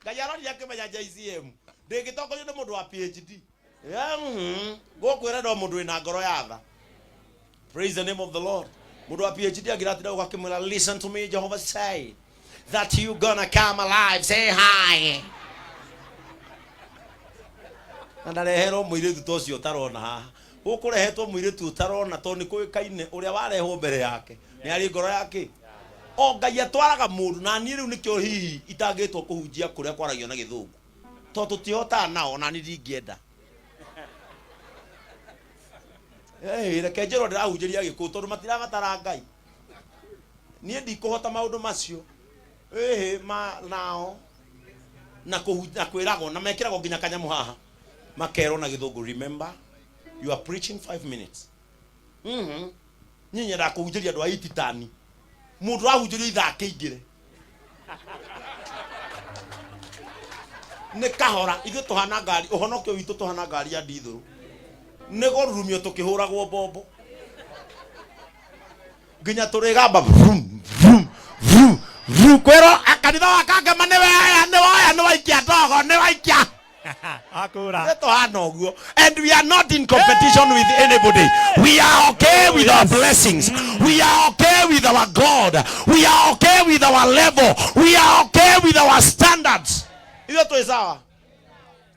Ngai arorire akĩmenya JCM ndĩngĩtongorio nĩ mũndũ wa PhD. Yeah, Gũkũ ĩrenda o mũndũ wĩna ngoro ya tha. Praise the name of the Lord. Mũndũ wa PhD angĩratinda gũka akĩmwĩra listen to me Jehovah said that you gonna come alive say hi. Na ndareherwo mũirĩtu ta ũcio ũtarona haha. Gũkũ rehetwo mũirĩtu ũtarona tondũ nĩ kũĩkaine ũrĩa warehwo mbere yake nĩ arĩ ngoro yake. O Ngai atwaraga mũndũ na niĩ rĩu nĩkĩo hihi itangĩtwo kũhunjia kũrĩa kwaragio na gĩthũngũ. Tondũ tũtihotaga nao na niĩ ndingĩenda. Hey, reke njĩrwo ndĩrahunjĩria gĩkũyũ tondũ matirabatara Ngai. Niĩ ndikũhota maũndũ macio. Ĩhĩ ma nao na kũhu- na kwĩragwo na mekĩragwo nginya kanyamũ haha makerwo na gĩthũngũ remember you are preaching 5 minutes. Niĩ nyendaga kũhunjĩria andũ a ititani. Mũndũ ũrahunjĩrio ithaa kĩingĩre. Nĩ kahora ithuĩ tũhana ngari ũhonokio witũ tũhana ngari ya ndithũrũ. Nĩ gũrurumio tũkĩhũragwo mbombo. Nginya tũrĩgamba vrum vrum vrum vrum kwĩrwo "Ah, kanitha wa Kangema nĩ woya nĩ woya nĩ waikia ndogo nĩ waikia Akura. Nĩ tũhana ũguo and we are not in competition with anybody we are okay with our blessings we are okay with our God we are okay with our level we are okay with our standards ithuĩ twĩ sawa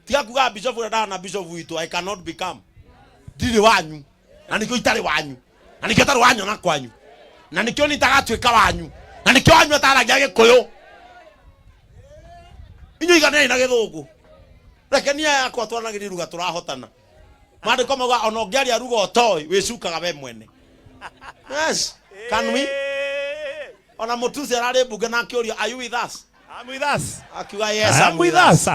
tiga kuga bishop ũrĩa ndahana bishop witũ I cannot become ndirĩ wanyu na nĩkĩo itarĩ wanyu na nĩkĩo itarĩ wanyona kwanyu na nĩkĩo niĩ itagatuĩka wanyu na nĩkĩo wanyu ataragia gĩkũyũ inyuĩ iganĩrai na gĩthũngũ reke niĩ yakwa twaranagĩria ruga tũrahotana maandĩko mauga ona ũngĩaria ruga ũtoĩ wĩcukaga we mwene yes can we ona mũtusi ararĩ mbunge na akĩũria are you with us I'm with us. akiuga yes I'm with us.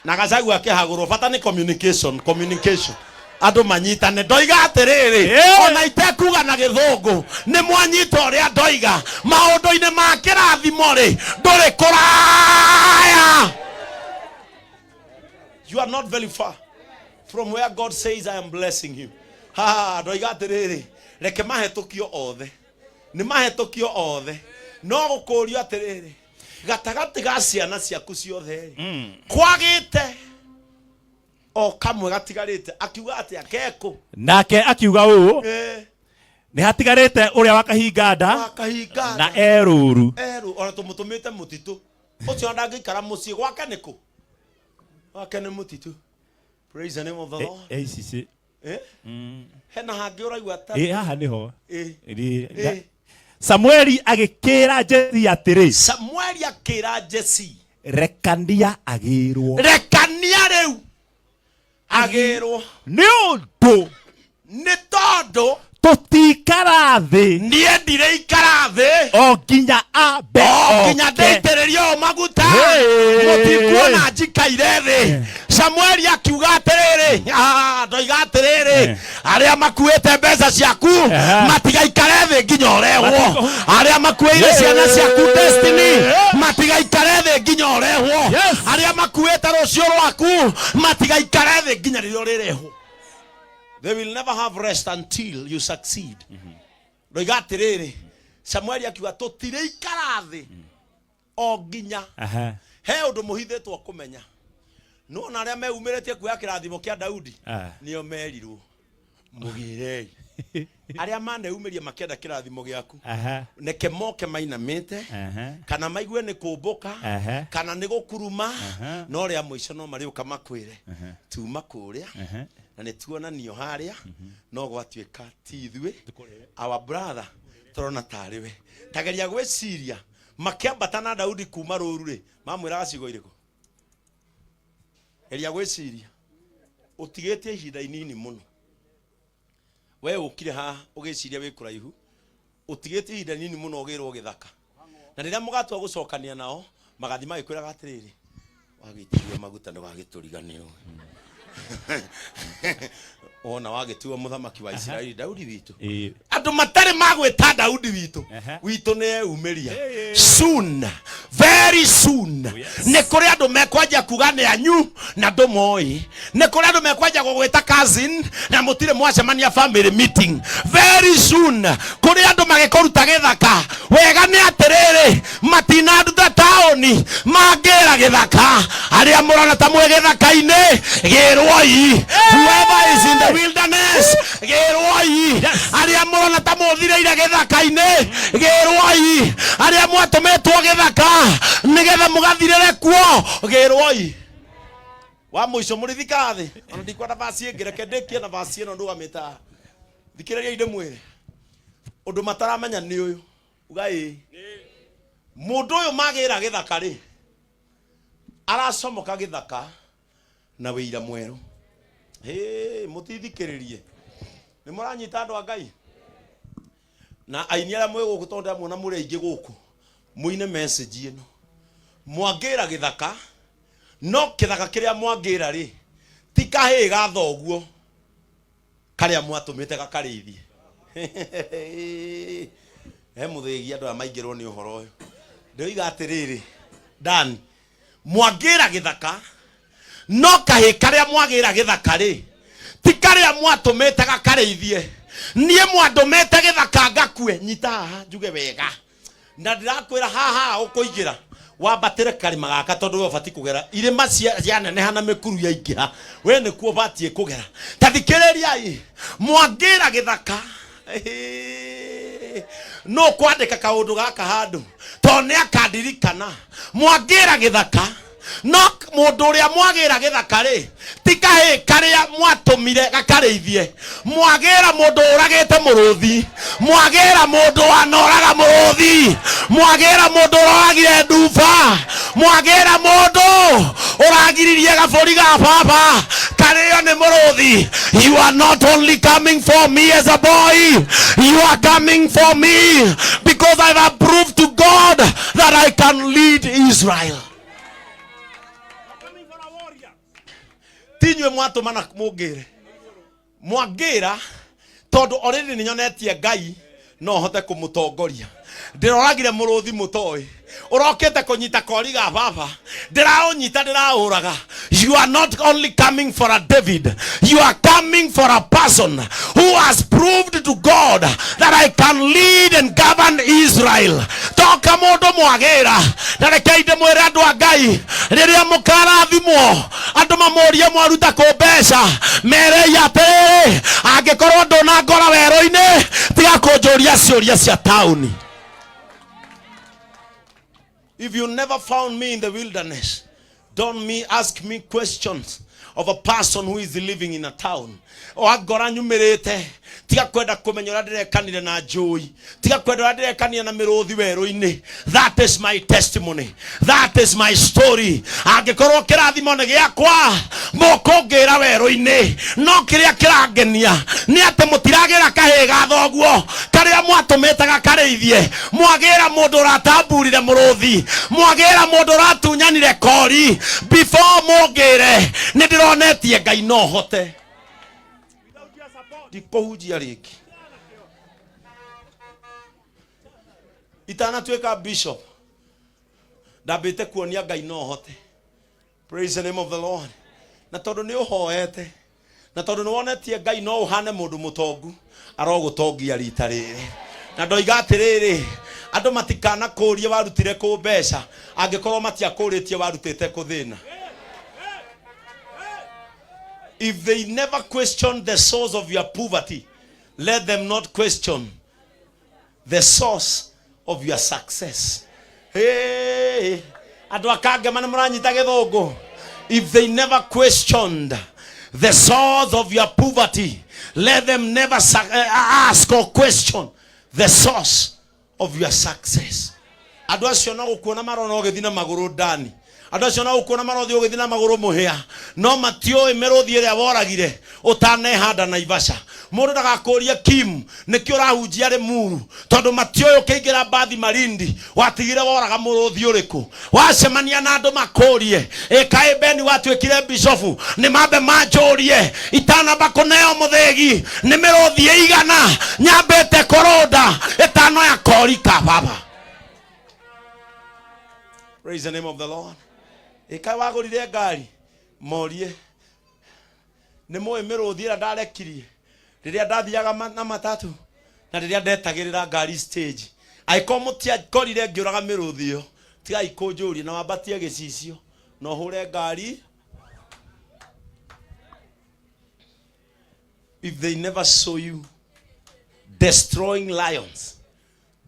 na Gachagua akĩhagũrwo bata nĩ communication communication andũ manyitane ndoiga atĩrĩrĩ Yeah. ona itekuga na gĩthũngũ nĩ mwanyita ũrĩa ndoiga maũndũ-inĩ ma kĩrathimo rĩ ndũrĩ kũraya you are not very far from where God says I am blessing you ha ndoiga atĩrĩrĩ reke mahetũkio othe nĩ mahetũkio othe no gũkũrio atĩrĩrĩ gatagatĩ ga ciana ciaku ciothe rĩ kwagĩte o kamwe gatigarĩte akiuga atĩa kekũ Nake akiuga ũũ, Eh, nĩ hatigarĩte ũrĩa wa kahinga nda wakahinga na erũru. erũ ona tũmũtũmĩte mũtitũ ũcio ona ndangĩikara mũciĩ gwake nĩkũ gwake nĩ mũtitũ praise the name of the Lord Eh, ici ci. Eh? Hena hangĩ ũraigua ta Ĩ haha nĩho. Eh. Ĩ, Eh. Samueli agĩkĩra Jesi atĩrĩ, Samueli akĩra Jesi rekania agĩrwo rekania rĩu agĩrwo nĩ ũndũ nĩ tondũ tũtikara thĩ niĩ ndirĩikara thĩ o nginya ambe o nginya oke. ndĩitĩrĩrio ũũ maguta Hey. mũtikuona njikaire thĩ Samueli akiuga atĩrĩrĩ ah, ndoiga atĩrĩrĩ Eh. arĩa makuĩte mbeca ciaku Eh. matigaikare thĩ nginya ũrehwo Matiko- arĩa makuĩire Yeah. ciana ciaku destiny matigaikare thĩ nginya ũrehwo Yes. arĩa makuĩte rũciũ rwaku matigaikare thĩ nginya rĩrĩa ũrĩrehwo they will never have rest until you succeed ndoiga atĩrĩrĩ Samueli akiuga tũtirĩikara thĩ o nginya Aha. he ũndũ mũhithĩtwo kũmenya nona arĩa meumĩrĩtie kuoya kĩrathimo kĩa Daudi Ah. nĩo merirwo mũgĩrei arĩa maneumĩria makĩenda kĩrathimo gĩaku Aha. neke moke mainamĩte Aha. kana maigue nĩ kũmbũka Aha. kana nĩ gũkuruma Aha. no rĩa mũico no marĩũka makwĩre tuma kũrĩa Aha. na nĩ tuonanio harĩa no gwatuĩka ti ithuĩ our brother tũrona tarĩ we tageria gwĩciria makĩambata na Daudi kuma rũru rĩ mamwĩraga ciugo irĩkũ geria gwĩciria ũtigĩtie ihinda inini mũno we ũkire haha ũgĩciria wĩ kũraihu ũtigĩtie ihinda inini mũno ũgĩrwo gĩthaka na rĩrĩa mũgatua gũcokania nao magathi magĩkwĩraga atĩrĩrĩ wagĩitĩrĩrio maguta ndũgagĩtũriganĩrwo wona wagĩtuo mũthamaki wa Isiraeli Daudi witũ Ĩĩ. andũ matarĩ magwĩta Daudi witũ Aha. witũ nĩ eyumĩria Ĩĩ. soon very Very soon nĩ kũrĩ andũ mekwanjia kuga nĩ anyu na ndũmoĩ. Nĩ kũrĩ andũ mekwanjia gũgwĩta cousin na mũtirĩ mwacemania family meeting. Very soon kũrĩ andũ magĩkũruta gĩthaka. Wega nĩ atĩrĩrĩ, matinanduta taũni, mangĩra gĩthaka. Arĩa mũrona ta mwĩ gĩthaka-inĩ, gĩrwoi. Whoever is in the wilderness, gĩrwoi. Arĩa mũrona ta mũthirĩire gĩthaka-inĩ, gĩrwoi. Arĩa mwatũmĩtwo gĩthaka nĩgetha mũgathirĩre kuo, gĩrwoi. Wa mũico mũrĩthika thĩ, ona ndikwenda vaci ĩngĩ, reke ndĩkie na vaci ĩno ndũgamĩte haha. Thikĩrĩriai ndĩmwĩre ũndũ mataramenya nĩ ũyũ. Uga ĩĩ. Mũndũ ũyũ magĩra gĩthaka rĩ, aracomoka gĩthaka na wĩira mwerũ. Hĩ, mũtithikĩrĩrie. Nĩ mũranyita andũ a Ngai? Na aini arĩa mwĩ gũkũ, tondũ ndĩramuona mũrĩ aingĩ gũkũ, mũine message ĩno. Mwangĩra gĩthaka, no kĩthaka kĩrĩa mwangĩra rĩ, ti kahĩĩ ga thoguo karĩa mwatũmĩte gakarĩithie. He mũthĩgi andũ aya maingĩrwo nĩ ũhoro ũyũ. Ndĩroiga atĩrĩrĩ, Dan, mwangĩra gĩthaka, no kahĩĩ karĩa mwagĩra gĩthaka rĩ, ti karĩa mwatũmĩte gakarĩithie. Niĩ mwandũmĩte gĩthaka ngakue. Nyita haha njuge wega. Na ndĩrakwĩra haha ũkũingĩra wambatĩre karĩma gaka, tondũ we ũbatiĩ kũgera irĩma cianeneha na mĩkuru yaingĩha, we nĩkuo ũbatiĩ kũgera. Ta thikĩrĩriai, mwangĩra gĩthaka no kwandĩka kaũndũ gaka handũ, tondũ nĩ akandirikana. Mwangĩra gĩthaka, no mũndũ ũrĩa mwagĩra gĩthaka rĩ, ti kahĩĩ karĩa mwatũmire gakarĩithie. Mwagĩra mũndũ ũragĩte mũrũthi, mwagĩra mũndũ wanoraga mũrũthi, mwagĩra mũndũ ũroragire nduba, mwagĩra mũndũ ũragiririe gabũri ga baba karĩo nĩ mũrũthi. You are not only coming for me as a boy, you are coming for me because I have proved to God that I can lead Israel. Ti inyuĩ mwatũmana mũngĩre, mwangĩra tondũ already nĩ nyonetie Ngai no hote kũmũtongoria. Ndĩroragire mũrũthi mũtoĩ ũrokĩte kũnyita kori ga baba, ndĩraũnyita, ndĩraũraga. You are not only coming for a David, you are coming for a person who has proved to God that I can lead and govern Israel. Toka mũndũ mwagĩra, na rekei ndĩmwĩre andũ a Ngai, rĩrĩa mũkarathimwo andũ mamũrie mwaruta kũ mbeca, merei atĩrĩrĩ, angĩkorwo ndũnangora werũ-inĩ, tiga kũnjũria ciũria cia taũni. If you never found me in the wilderness, don't me ask me questions of a person who is living in a town. Wangora nyumĩrĩte, tiga kwenda kũmenya ũrĩa ndĩrekanire na njũi, tiga kwenda ũrĩa ndĩrekanire na mĩrũthi werũ-inĩ. That is my testimony, that is my story. Angĩkorwo kĩrathimo nĩ gĩakwa, mũkũngĩra werũ-inĩ. No kĩrĩa kĩrangenia nĩ atĩ mũtiragĩra kahĩĩ ga thoguo karĩa mwatũmĩte gakarĩithie. Mwagĩra mũndũ ũratamburire mũrũthi, mwagĩra mũndũ ũratunyanire kori. Before mũngĩre, nĩ ndĩronetie Ngai no hote. Ndikũhunjia rĩngĩ. Itanatuĩka bishop, ndambĩte kuonia Ngai no hote. Praise the name of the Lord. Na tondũ nĩ ũhoete, na tondũ nĩ wonetie Ngai no ũhane mũndũ mũtongu, arogũtongia rita rĩrĩ. Na ndoiga atĩrĩrĩ, andũ matikanakũrie warutire kũ mbeca, angĩkorwo matiakũrĩtie warutĩte kũ thĩna. If they never question the source of your poverty, let them not question the source of your success. Hey, andũ akangema nĩ mũranyita gĩthũngũ. If they never questioned the source of your poverty, let them never ask or question the source of your success. Andũ acio no gũkuona marona ũgĩthiĩ na magũrũ ndani, andũ acio no gũkuona marothiĩ ũgĩthiĩ na magũrũ mũhĩa, no matiũĩ mĩrũthi ĩrĩa woragire ũtanehanda Naivasha. Mũndũ ndagakũrie Kim nĩkĩ ũrahunjia Limuru, tondũ matiũĩ ũkĩingĩra mbathi Malindi watigire woraga mũrũthi ũrĩkũ. Wacemania na andũ makũrie, ĩkaĩ Beni watuĩkire bishofu, nĩ mambe manjũrie itanamba kũneo mũthĩgi nĩ mĩrũthi ĩigana nyambĩte kũrũnda ĩtano ya kori ka baba. Praise the name of the Lord. Ĩkaĩ wagũrire ngari morie nĩ mũĩ mĩrũthi ĩrĩa ndarekirie rĩrĩa ndathiaga na matatu na rĩrĩa ndetagĩrĩra ngari stage angĩkorwo mũtiakorire ngĩũraga mĩrũthi ĩyo tigai kũnjũria na wambatie gĩcicio na ũhũre ngari. If they never saw you destroying lions,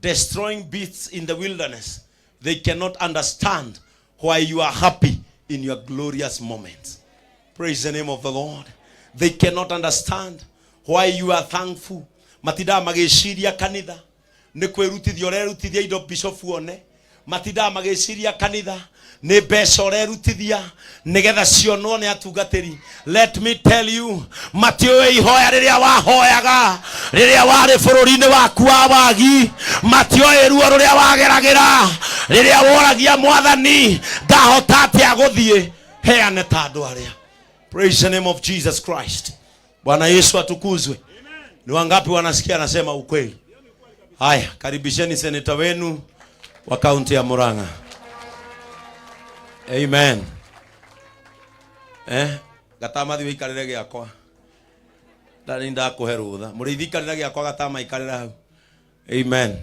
destroying beasts in the wilderness, they cannot understand why you are happy in your glorious moments. Praise the name of the Lord. They cannot understand why you are thankful. Matindaga magĩciria kanitha nĩ kwĩrutithia ũrerutithia indo bishop one. Matindaga magĩciria kanitha nĩ mbeca ũrerutithia nĩgetha cionwo nĩ atungatĩri. Let me tell you, matiũĩ ihoya rĩrĩa wahoyaga rĩrĩa warĩ bũrũri-inĩ waku wa wagi. Matioĩ ruo rũrĩa wageragĩra rĩrĩa woragia mwathani ngahota atĩa gũthiĩ heane ta andũ arĩa. Praise the name of Jesus Christ. Bwana Yesu atukuzwe. Ni wangapi wanasikia anasema ukweli? Haya, karibisheni seneta wenu wa kaunti ya Murang'a. Amen. Gatama thi wikarire giakwa. Ndani ndakuhe rutha. Muriithi ikarira giakwa gatama ikarira hau. Amen.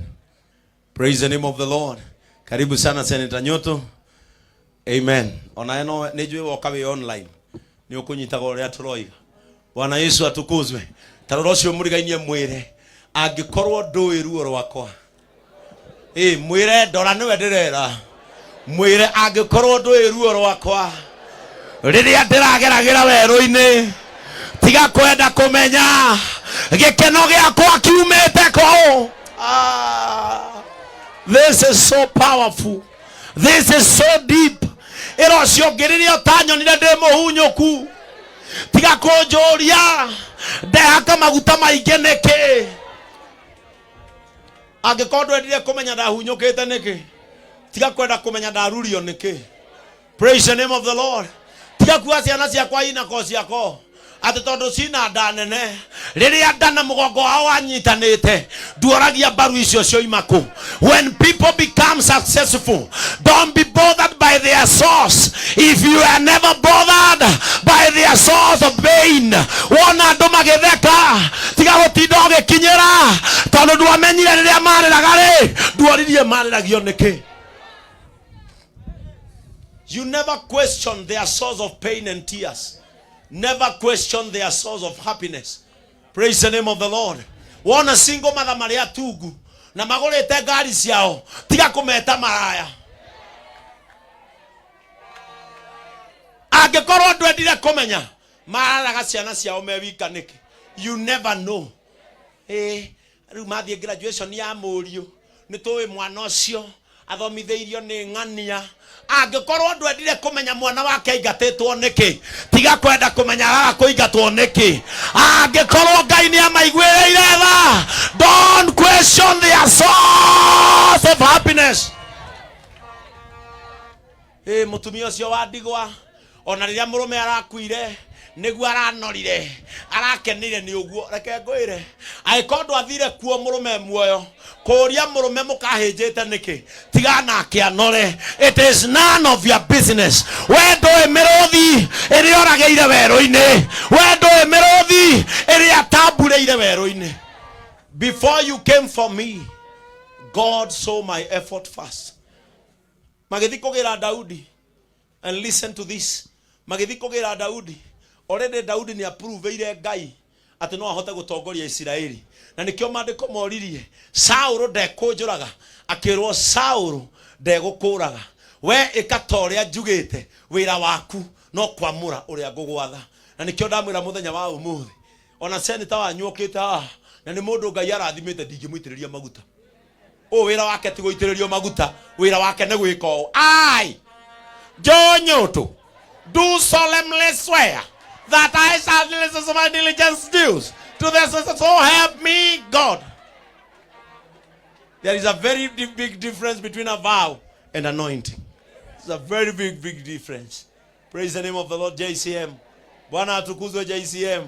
Praise the name of the Lord. Karibu sana Senator Nyoto. Amen. Ona eno nĩ njũĩ woka wĩ online. Nĩ ũkũnyitaga ũrĩa tũroiga. Bwana Yesu atukuzwe. Ta rora ũcio mũrigainie mwĩre angĩkorwo ndũĩ ruo rwakwa. Mwĩre ndora nĩwe ndĩrera. Mwĩre angĩkorwo ndũĩ ruo rwakwa. Rĩrĩa ndĩrageragĩra werũ-inĩ, tiga kwenda kũmenya gĩkeno gĩakwa kiumĩte kũ. This is so powerful. This is so deep. Ĩra ũcio ũngĩ rĩrĩa ũtanyonire ndĩ mũhunyũku, tiga kũnjũria ndehaka maguta maingĩ nĩkĩ. Angĩkorwo ndwendire kũmenya ndahunyũkĩte nĩkĩ, tiga kwenda kũmenya ndarurio nĩkĩ. Praise the name of the Lord. Tiga kuga ciana ciakwa ina ko ciako atĩ tondũ cina nda nene, rĩrĩa nda na mũgongo wao wanyitanĩte nduoragia mbaru icio cioima kũ. When people become successful, don't be bothered by their source. If you are never bothered by their source of pain, wona andũ magĩtheka tiga gũtinda ũgĩkinyĩra tondũ ndwamenyire rĩrĩa marĩraga rĩ, nduoririe marĩragio nĩkĩ. You never question their source of pain and tears. Never question their source of happiness. Praise the name of the Lord. Wona single mother marĩa tungu na magũrĩte ngari ciao, tiga kũmeta maraya. Angĩkorwo ndwendire kũmenya mararaga ciana ciao me wika nĩkĩ, you never know. Rĩu mathiĩ graduation ya mũriũ nĩ tũĩ mwana ũcio athomithĩirio nĩ ng'ania. Angĩkorwo ndwendire kũmenya mwana wake aingatĩtwo nĩkĩ, tiga kwenda kũmenya agaga kũingatwo nĩkĩ. Angĩkorwo Ngai nĩ amaiguĩrĩire tha, don't question their source of happiness. Mũtumia ũcio wa ndigwa ona rĩrĩa mũrũme arakuire nĩguo aranorire arakenire nĩ ũguo. Reke ngwĩre, angĩkorwo ndwathire kuo mũrũme muoyo kũria mũrũme mũkahĩnjĩte nĩkĩ, tiga nake anore. It is none of your business. We ndũĩ mĩrũthi ĩrĩa ũragĩire werũ-inĩ, we ndũĩ mĩrũthi ĩrĩa tamburĩire werũ-inĩ. Before you came for me, God saw my effort first. Magĩthiĩ kũgĩra Daudi, and listen to this. Magĩthiĩ kũgĩra Daudi, already Daudi nĩ approveire Ngai atĩ no ahote gũtongoria Isiraeli. Na nĩkĩo maandĩko moririe Saũlũ ndekũnjũraga, akĩrwo Saũlũ ndegũkũraga, we ĩka ta ũrĩa njugĩte, wĩra waku no kwamũra ũrĩa ngũgwatha. Na nĩkĩo ndamwĩra mũthenya wa ũmũthĩ, ona seneta wanyu okĩte haha na nĩ mũndũ Ngai arathimĩte, ndingĩmũitĩrĩria maguta. Ũyũ wĩra wake ti gũitĩrĩrio maguta, wĩra wake nĩ gwĩka ũũ. I, Joe Nyoto, do solemnly swear that I shall diligence my diligence dues to the so help me God. There is a very big difference between a vow and anointing. It's a very big, big difference. Praise the name of the Lord. JCM. Bwana atukuzwe. JCM.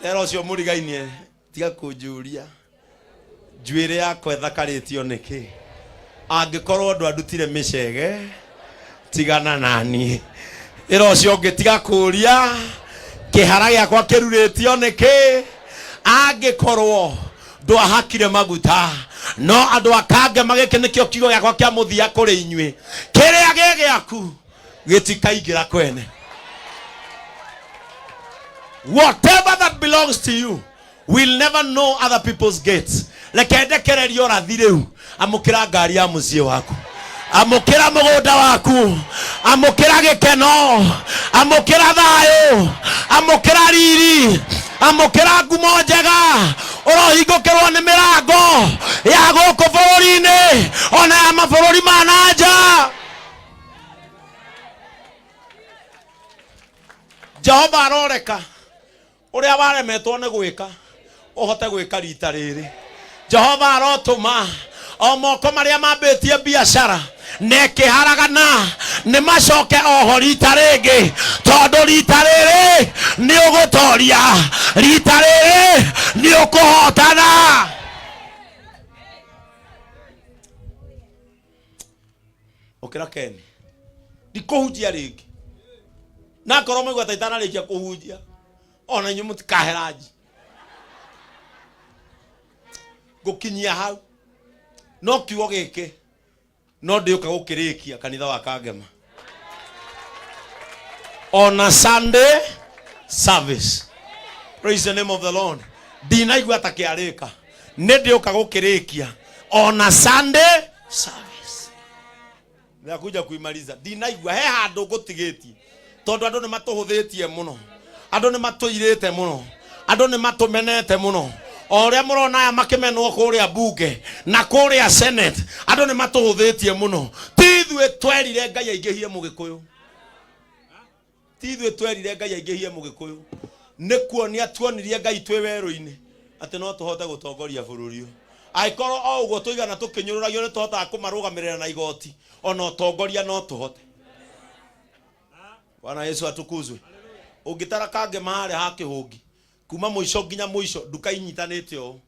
Tera ũcio mũrigainie, tiga kũnjũria njuĩrĩ yakwa ĩthakarĩtio nĩkĩ. Angĩkorwo ndwandutire mĩcege, Tigana naniĩ. Ĩra ũcio ũngĩ tiga kũria kĩhara gĩakwa kĩrurĩtio nĩkĩ. Angĩkorwo ndwahakire maguta no andũ a Kangema, gĩkĩ nĩkĩo kiugo gĩakwa kĩa mũthia kũrĩ inyuĩ, kĩrĩa gĩ gĩaku gĩtikaingĩra kwene. Whatever that belongs to you will never know other people's gates. Reke ndekererie ũrathi rĩu. Amũkĩra ngari ya mũciĩ waku, amũkĩra mũgũnda waku, amũkĩra gĩkeno, amũkĩra thayũ, amũkĩra riri, amũkĩra ngumo njega. Ũrohingũkĩrwo nĩ mĩrango ya gũkũ bũrũri-inĩ ona ya mabũrũri ma na nja. Jehova aroreka ũrĩa waremetwo nĩ gwĩka ũhote gwĩka rita rĩrĩ. Jehova arotũma o moko marĩa mambĩtie biacara na ĩkĩharagana nĩ macoke oho rita rĩngĩ, tondũ rita rĩrĩ nĩ ũgũtoria, rita rĩrĩ nĩ ũkũhotana. Ũkĩra Keni, ndikũhunjia rĩngĩ, na ngorwo maigua ta itanarĩkia kũhunjia ona inyuĩ mũtikahera nji ngũkinyia hau. No kiugo gĩkĩ no ndĩũka gũkĩrĩkia kanitha wa Kangema on a Sunday service. Praise the name of the Lord. Ndinaigua ta kĩarĩka, nĩ ndĩũka gũkĩrĩkia on a Sunday service. Ndakuja kuimaliza. Ndinaigua he handũ ngũtigĩtie, tondũ andũ nĩ matũhũthĩtie mũno, andũ nĩ matũirĩte mũno, andũ nĩ matũmenete mũno. O ũrĩa mũrona aya makĩmenwo kũrĩa bunge na kũrĩa senate, andũ nĩ matũhũthĩtie mũno. Ti ithuĩ twerire Ngai aingĩhie mũgĩkũyũ, ti ithuĩ twerire Ngai aingĩhie mũgĩkũyũ. Nĩ kuonia tuonirie Ngai twĩ werũ-inĩ atĩ no tũhote gũtongoria bũrũri ũyũ. Angĩkorwo o ũguo tũigana tũkĩnyũrũragio nĩ tũhotaga kũmarũgamĩrĩra na igoti, ona ũtongoria no tũhote. Bwana Yesu atukuzwe. Ũngĩtara Kangema harĩa ha kĩhũngi kuma mũico nginya mũico, nduka inyitanĩte ũũ.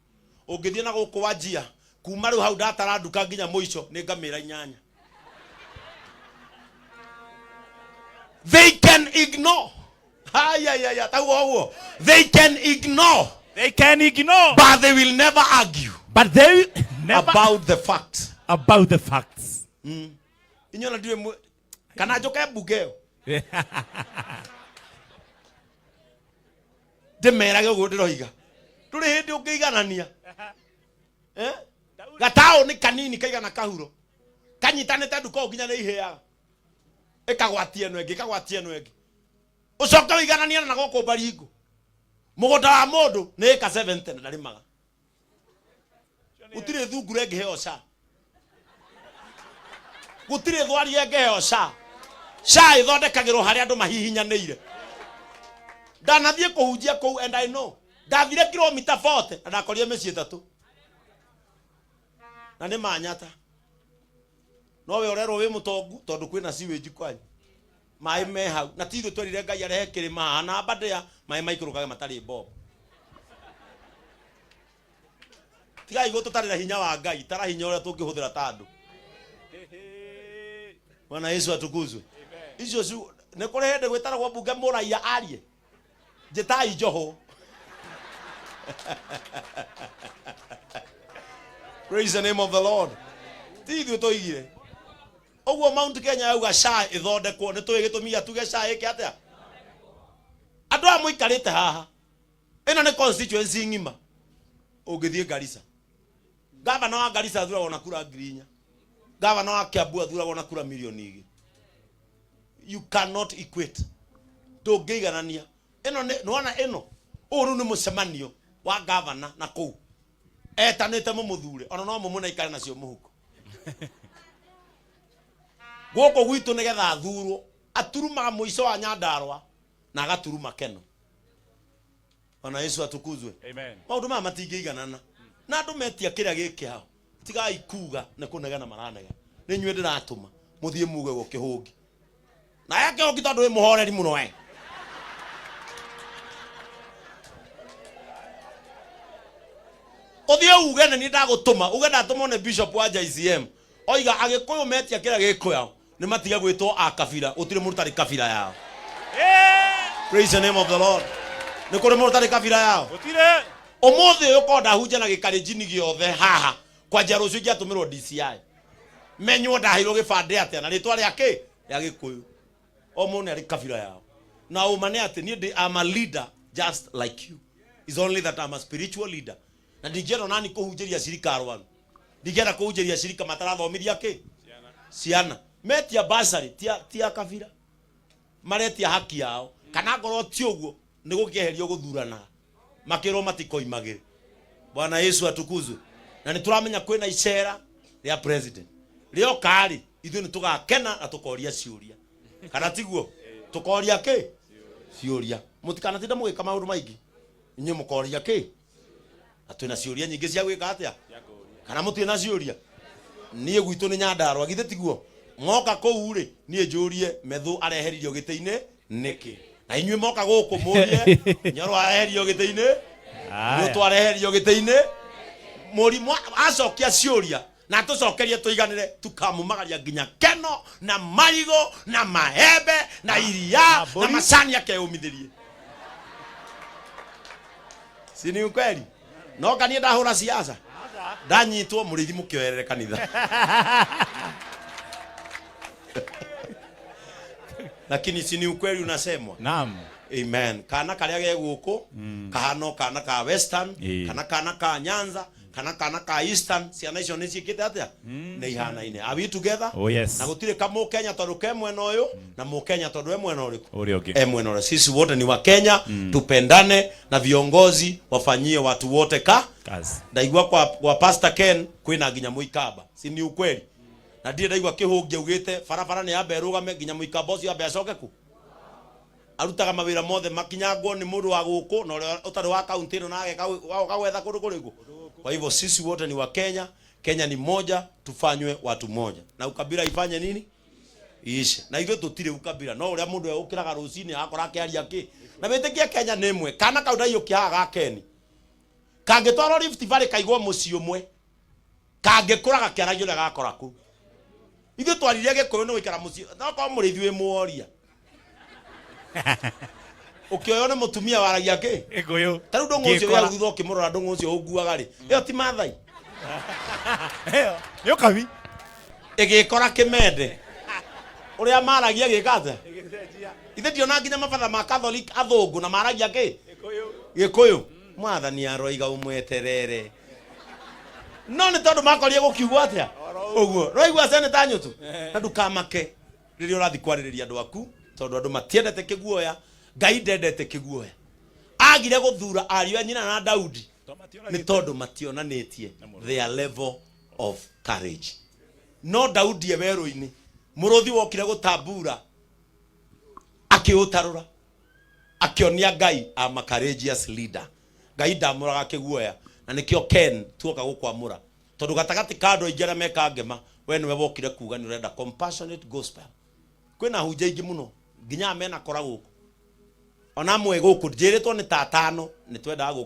Ũngĩthiĩ na gũkũ Wanjia, kuma rĩu hau ndatara nduka nginya mũico nĩ ngamĩra inyanya. They can ignore. Ayayaya, tauga ũguo. They can ignore, They can ignore, but they will never argue but they never about the facts. About the facts. Inyuĩ ona ndiũĩ kana njũke mbunge ĩyo ndĩmerage ũguo ndĩroiga, ndũrĩ hĩndĩ ũngĩiganania. Eh? Gataũni kanini kaigana kahuro kanyitanĩte nduka ũũ nginya nĩ ihĩaga, ĩkagwatia ĩno ĩngĩ, ĩkagwatia ĩno ĩngĩ, ũcoke ũigananie na gũkũ Baringo mũgũnda wa mũndũ nĩ ĩka 70 na ndarĩmaga. Gũtirĩ thungura ĩngĩheo ca, gũtirĩ thwari ĩngĩheo ca. Ca ĩthondekagĩrwo harĩa andũ mahihinyanĩire. Ndanathiĩ kũhunjia kũu and I know ndathire kilomita 40 na ndakorire mĩciĩ ĩtatũ na nĩ manyata. No we ũrerwo wĩ mũtongu tondũ kwĩna sewage kwanyu, maĩ me hau. Na ti ithuĩ twerire Ngai arehe kĩrĩma haha na mbandĩa maĩ maikũrũkage matarĩ bob. Tigai gũtũtarĩra hinya wa Ngai, tara hinya ũrĩa tũngĩhũthĩra ta andũ. Bwana Yesu atukuzwe. Icio nĩ kũrĩ hĩndĩ gwĩtaragwo mbunge mũraia arie. Njĩtai Njohũ. Praise the name of the Lord. Ti ithuĩ tũigire ũguo. Mount Kenya yauga SHA ĩthondekwo, nĩ tũĩ gĩtũmi gĩa tuge SHA ĩke atĩa. Andũ aya mũikarĩte haha, ĩno nĩ constituency ng'ima. Ũngĩthiĩ Garissa, gavana wa Garissa athuragwo na kura 4,000, gavana wa Kiambu athuragwo na kura 2 million. You cannot equate, ndũngĩiganania. Ĩno nĩ nĩwona ĩno ũũ rĩu nĩ mũcemanio wa gavana na kũu etanĩte mũmũthure, ona no mũmũne aikare nacio mũhuko. Gũkũ gwitũ nĩgetha athurwo aturumaga mũico wa Nyandarũa na agaturuma Keno. Bwana Yesu atukuzwe. Amen. Maũndũ maya matingĩiganana na andũ metia kĩrĩa gĩkĩ hao. Tigai kuga nĩ kũnegena maranegena. Nĩ inyuĩ ndĩratũma mũthiĩ muge gũ kĩhũngi na ya kĩhũngi, tondũ wĩ mũhoreri mũno we. Ũthiĩ uge nĩ niĩ ndagũtũma, uge ndatũmwo nĩ bishop wa JCM, oiga agĩkũyũ metia kĩrĩa gĩkũyao. Nĩ matige gwĩtwo a kabira, gũtirĩ mũndũ ũtarĩ kabira yao. Praise the name of the Lord. Nĩ kũrĩ mũndũ ũtarĩ kabira yao? Gũtirĩ. Ũmũthĩ ũyũ korwo ndahunja na gĩkarenjini gĩothe haha, kwanja rũciũ ingĩatũmĩrwo DCI, menywo ndaheirwo gĩbandĩ atĩa na rĩtwa rĩa kĩ rĩa Gĩkũyũ. O mũndũ nĩ arĩ kabira yao. Na ũma nĩ atĩ niĩ ndĩ, I'm a leader just like you. It's only that I'm a spiritual leader. Na ndingĩenda onani kũhunjĩria cirika arwaru, ndingĩenda kũhunjĩria cirika matarathomithia kĩ ciana, metia basarĩ tia kabira, maretia haki yao. Kana ngorwo ti ũguo, nĩ gũkĩeherio gũthuranaga makĩrwo matikoimagĩre. Bwana Yesu atukuzwe. Na nĩ tũramenya kwĩna icera rĩa president rĩoka rĩ, ithuĩ nĩ tũgakena na tũkoria ciũria, kana tiguo? Tũkoria kĩ ciũria. Mũtikanatinda mũgĩka maũndũ maingĩ, inyuĩ mũkoria kĩ, na twĩna ciũria nyingĩ cia gwĩka atĩa, kana mũtirĩ na ciũria? Niĩ gwitũ nĩ Nyandarũa, githĩ tiguo? Moka kũu rĩ, niĩ njũrie Methũ areheririo gĩtĩ-inĩ nĩkĩ, na inyuĩ moka gũkũ mũrie Nyoro areheririo gĩtĩ-inĩ, Nyũtũ areherio gĩtĩ-inĩ. Mũrimũ acokia ciũria na tũcokerie tũiganĩre, tukamumagaria nginya keno na marigũ na maembe na iria na mbũri. Macani akeyũmithĩrie. Si ni ukweli? No kanie ndahũra siasa ndanyitwo mũrĩithi mũkĩoerere kanitha, lakini si ni ukweli unasemwa? Naam. Amen. Kana karia ge guku kahana o kana ka Western, kana kana ka Nyanza, kana kana ka Eastern, ciana icio nĩ ciĩkĩte atĩa? Nĩ ihanaine. Are we together? Oh, yes. Na gũtirĩ ka Mũkenya tondũ ke mwena ũyũ na Mũkenya tondũ e mwena ũrĩkũ? Ũrĩa ũngĩ. E mwena ũrĩa. Sisi wote ni wa Kenya, tupendane na viongozi wafanyie watu wote ka Kazi. Ndaigua kwa Pastor Ken kwĩna nginya mũikamba, si ni ukweli? Na ndirĩ ndaigua kĩhũngi augĩte barabara nĩ yambe ĩrũgame nginya mũikamba ũcio ambe acoke ku arutaga mawĩra mothe makinyangwo nĩ mũndũ wa gũkũ na ũrĩa ũtarĩ wa kaunti ĩno, na ageka gwetha kũndũ kũrĩkũ. Kwa hivyo sisi wote ni wa Kenya. Kenya ni moja, tufanywe watu moja na ukabila ifanye nini? Iishe. Na ithuĩ tũtirĩ ukabila, no ũrĩa mũndũ egũkĩraga rũcinĩ akora akĩaria kĩ na wĩtĩkie Kenya nĩ ĩmwe. Kana kau ndaiyũkia haha ga Keni kangĩtwarwo Rift Valley kaigwo mũciĩ ũmwe, kangĩkũra gakĩaragia ũrĩa gakora kũu. Ithuĩ twaririe Gĩkũyũ nĩ gũikara mũciĩ, nokorwo mũrĩithi wĩ mworia ũkĩoywo nĩ mũtumia waragia kĩ? Gĩkũyũ. Ta rĩu ndũng'ũ ũcio Ngĩkora. wĩ thutha ũkĩmũrora, ndũng'ũ ũcio ũnguaga rĩ, ĩyo ti Maathai? Ĩyo. Nĩ ũkabi. Ĩgĩkora kĩmende ũrĩa maragia gĩka atĩa? Ithe ndiona nginya mabatha ma Catholic athũngũ na maragia kĩ? Gĩkũyũ. Mwathani aroiga ũmweterere, no nĩ tondũ makorire gũkiugwo atĩa ũguo roigua seneta Nyũtũ. Na ndũkamake rĩrĩa ũrathiĩ kwarĩrĩria andũ aku, tondũ andũ matiendete kĩguoya. Ngai ndendete kĩguoya. Agire gũthura ariũ a nyina na Daudi nĩ tondũ mationanĩtie their level of courage. No Daudi e werũ-inĩ, mũrũthi wokire gũtambura akĩũtarũra, akĩonia Ngai, I'm a courageous leader. Ngai ndamũraga kĩguoya, na nĩkĩo Ken tuoka gũkwamũra, tondũ gatagatĩ ka andũ aingĩ arĩa meka ngema, we nĩwe wokire kuga nĩ ũrenda compassionate gospel. Kwĩna hunja ingĩ mũno nginya mena kora gũkũ, ona amwe gũkũ njĩrĩtwo nĩ ta atano nĩ twendaga gũka.